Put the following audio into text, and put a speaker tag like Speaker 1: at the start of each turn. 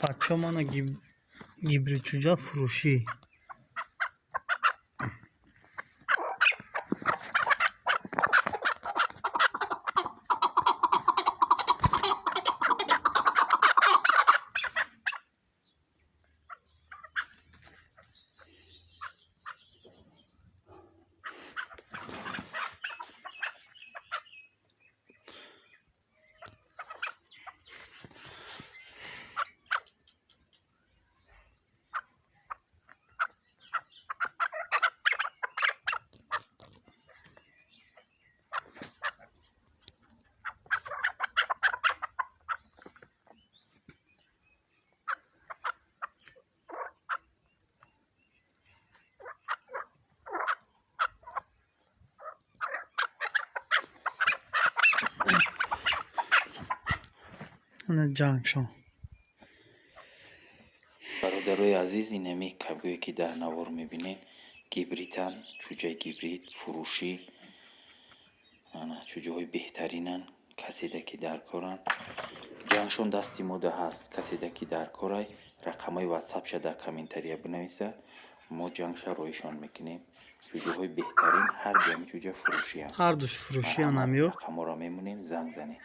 Speaker 1: Бачаҳо, мана гибрид чӯҷа фурӯшӣ. Ана ҷангшон.
Speaker 2: Бародарои азиз, инами кабгӯе, ки дар навор мебинед, гибриданд, чӯҷаи гибрид фурӯшӣ. Ана, чӯҷаҳои беҳтаринанд. Каседа ки дар коранд, ҷангшон дасти мода ҳаст. Каседа ки дар корай, рақамҳои ватсапша дар комментария бинависа, мо ҷангша роишон мекунем. Чӯҷаҳои беҳтарин, ҳар дуями чӯҷа фурӯшианд.
Speaker 1: Ҳардуш фурӯшианд ҳамё.
Speaker 2: Рақамҳоро мемонем, занг занед.